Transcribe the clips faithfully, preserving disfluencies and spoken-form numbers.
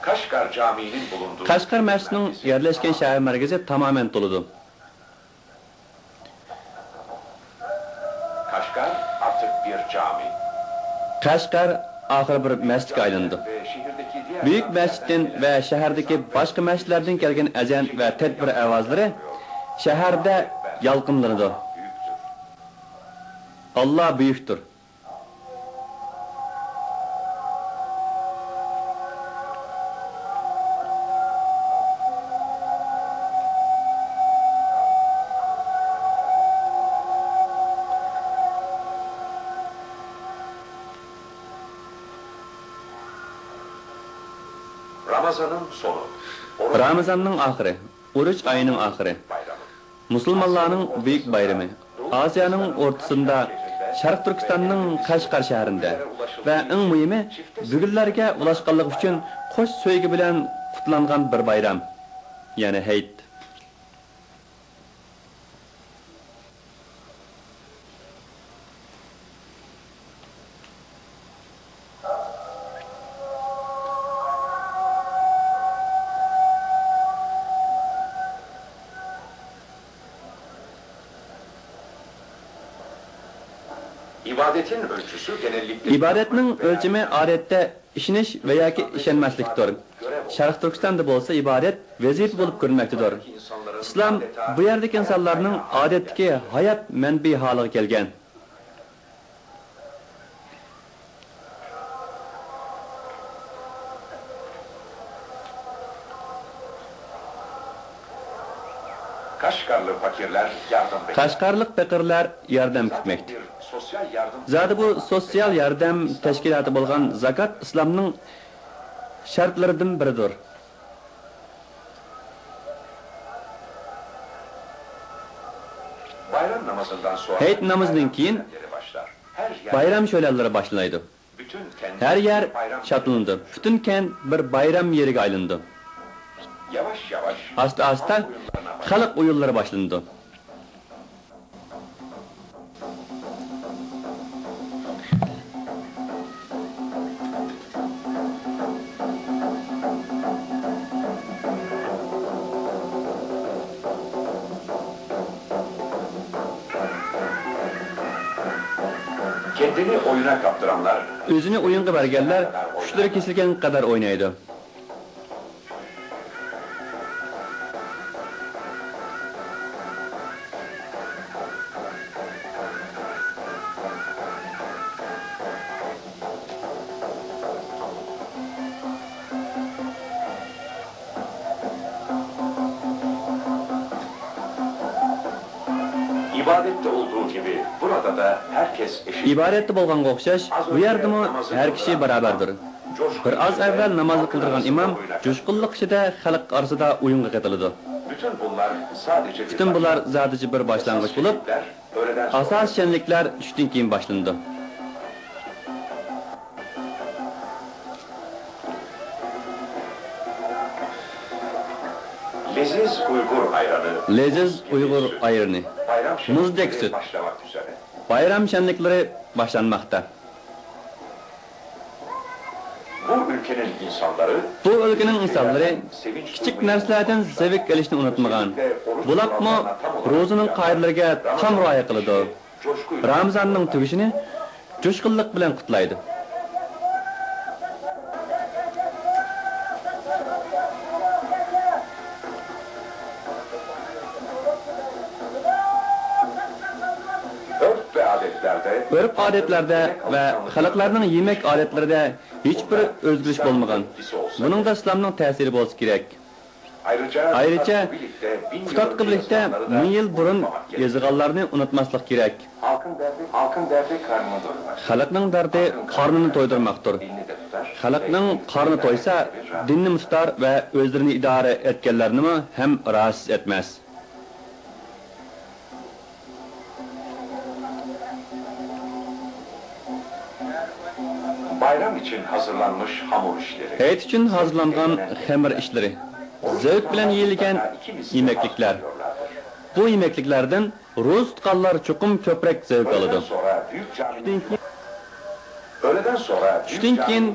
قەشقەر مەسچىتىنىڭ يەرلەشكەن شەھەر مەركىزى تامامەن تولىدۇ. قەشقەر ئاخىرى بىر مەسچىتكە ئايلىنىدۇ. بۈيۈك مەسچىتتىن ۋە شەھەردىكى باشقا مەسچىتلەردىن كەلگەن ئەزان ۋە تەكبىر ئاۋازلىرى شەھەردە يالقۇنلىنىدۇ. ئاللا بۈيۈكتۇر. رامازاننىڭ ئاخىرى، ئۇرۇچ ئايىنىڭ ئاخىرى. مۇسۇلمانلارنىڭ بۈيۈك بايرىمى، ئاسىيانىڭ ئورتىسىندا، شەرقىي تۈركىستاننىڭ قەشقەر شەھىرىندە ۋە ئەڭ مۇھىمى، بۈگۈنلەرگە ئۇلاشقانلىقى ئۈچۈن قوش سۆيگۈ بىلەن قۇتلانغان بىر بايرام، يەنى ھېيت. ئىبادەتنىڭ ئۆلچىمى ئادەتتە ئىشىنىش ۋە ياكى ئىشەنمەسلىكتۇر. شەرقىي تۈركىستاندا بولسا ئىبادەت ۋەزىپە بولۇپ كۆرۈنمەكتىدۇر. ئىسلام بۇ يەردىكى ئىنسانلارنىڭ ئادەتتىكى ھايات مەنبىئى ھالىغا كەلگەن. قەشقەرلىك پەقىرلەر ياردەم كۈتمەكتە. زادى بۇ سوتسىيال ياردەم تەشكىلاتى بولغان زاكات ئىسلامنىڭ شەرتلىرىدىن بىرىدۇر. ھېيت نامىزىدىن كېيىن بايرام شۆلەلىرى باشلىنىدۇ. ھەر يەر شادلىنىدۇ. پۈتۈن كەنت بىر بايرام يېرىگە ئايلىنىدۇ. ئاستا-ئاستا خەلق ئويۇنلىرى باشلىنىدۇ. ئۆزىنى ئويۇنغا بەرگەنلەر كۈچلىرى كېسىلگەنگە قەدەر ئوينايدۇ. ئىبادەتتە بولغانغا ئوخشاش، بۇ يەردىمۇ ھەر كىشى باراۋەردۇر. بىر ئاز ئەۋۋەل نامازنى قىلدۇرغان ئىمام جۇشقۇنلۇق ئىچىدە خەلق ئارىسىدا ئويۇنغا قېتىلىدۇ. پۈتۈن بۇلار زادىچە بىر باشلانغۇچ بولۇپ، ئاساسىي شەنلىكلەر چۈشتىن كېيىن باشلىنىدۇ. لېزىز ئۇيغۇر ئايرىنى، مۇزدەك سۈت. بايرام شەنلىكلىرى باشلانماقتا. بۇ ئۆلكىنىڭ ئىنسانلىرى كىچىك نەرسىلەردىن زېۋىك ئېلىشنى ئۇنتۇمىغان، بولۇپمۇ روزىنىڭ قائىدىلىرىگە تام رىئايە قىلىدۇ. رامىزاننىڭ تۈگىشىنى جۇشقۇنلۇق بىلەن قۇتلايدۇ. ئۆرپ-ئادەتلەردە ۋە خەلقلەرنىڭ يېمەك ئادەتلىرىدە ھېچبىر ئۆزگىرىش بولمىغان. بۇنىڭدا ئىسلامنىڭ تەسىرى بولسا كېرەك. ئايرىچە، قۇتادغۇ بىرلىكتە مىڭ يىل بۇرۇن يېزىغانلارنى ئۇنتۇماسلىق كېرەك. خەلقنىڭ دەردى قارنىنى تويدۇرماقتۇر. خەلقنىڭ قارنى تويسا، دىننىمۇ تۇتار ۋە ئۆزلىرىنى ئىدارە ئەتكەنلەرنىمۇ ھەم راھەتسىز ئەتمەس. بايرام ئۈچۈن ھازىرلانمىش خامۇر ئىشلىرى. ھېيت ئۈچۈن ھازىرلانغان خېمىر ئىشلىرى. زەۋق بىلەن يېيىلگەن يېمەكلىكلەر. بۇ يېمەكلىكلەردىن روزا تۇتقانلار چوقۇم كۆپرەك زەۋق ئالىدۇ. شۇنىڭ ئۈچۈن چۈشتىن كېيىن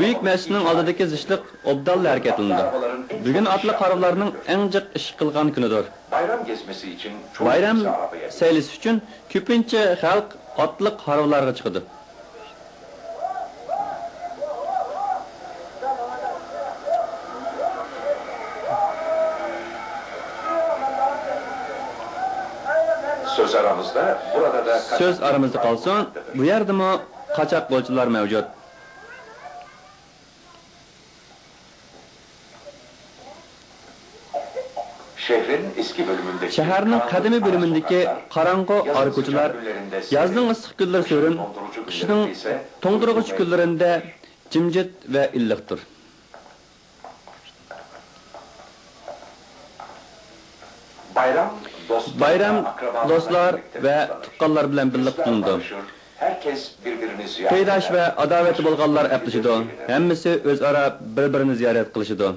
بۈيۈك مەسچىتنىڭ ئالدىدىكى زىچلىق ئوبدانلا ھەرىكەتلىنىدۇ. بۈگۈن ئاتلىق ھارۋىلارنىڭ ئەڭ جىق ئىش قىلغان كۈنىدۇر. بايرام سەيلىسى ئۈچۈن كۆپىنچە خەلق ئاتلىق ھارۋىلارغا چىقىدۇ. سۆز ئارىمىزدا قالسۇن، بۇ يەردىمۇ قاچاق غولچىلار مەۋجۇت. شەھەرنىڭ قەدىمىي بۆلۈمىدىكى قاراڭغۇ ئارا كوچىلار يازنىڭ ئىسسىق كۈنلىرى سۆرۈن، قىشنىڭ توڭدۇرغۇچ كۈنلىرىدە جىمجىت ۋە ئىللىقتۇر. بايرام دوستلار ۋە تۇغقانلار بىلەن بىللە قۇتلىنىدۇ. قېرىنداش ۋە ئاداۋەتتە بولغانلار ئەپلىشىدۇ. ھەممىسى ئۆزئارا بىر-بىرىنى زىيارەت قىلىشىدۇ.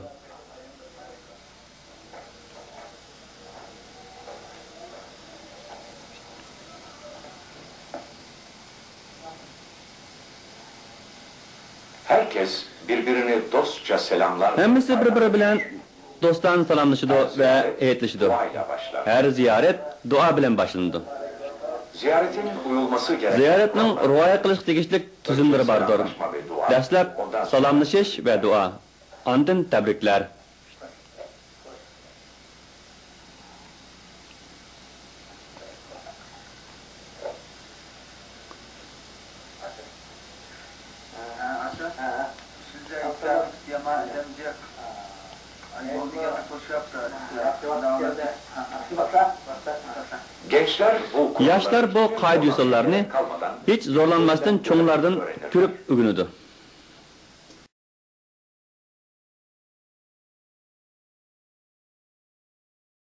ھەممىسى بىر-بىرى بىلەن دوستانە سالاملىشىدۇ ۋە ھېيتلىشىدۇ. ھەر زىيارەت دۇئا بىلەن باشلىنىدۇ. زىيارەتنىڭ رىئايە قىلىشقا تېگىشلىك تۈزۈملىرى باردۇر. دەسلەپ سالاملىشىش ۋە دۇئا، ئاندىن تەبرىكلەر. ياشلار بۇ قائىدە-يوسۇنلارنى ھېچ زورلانماستىن چوڭلاردىن كۆرۈپ ئۆگىنىدۇ.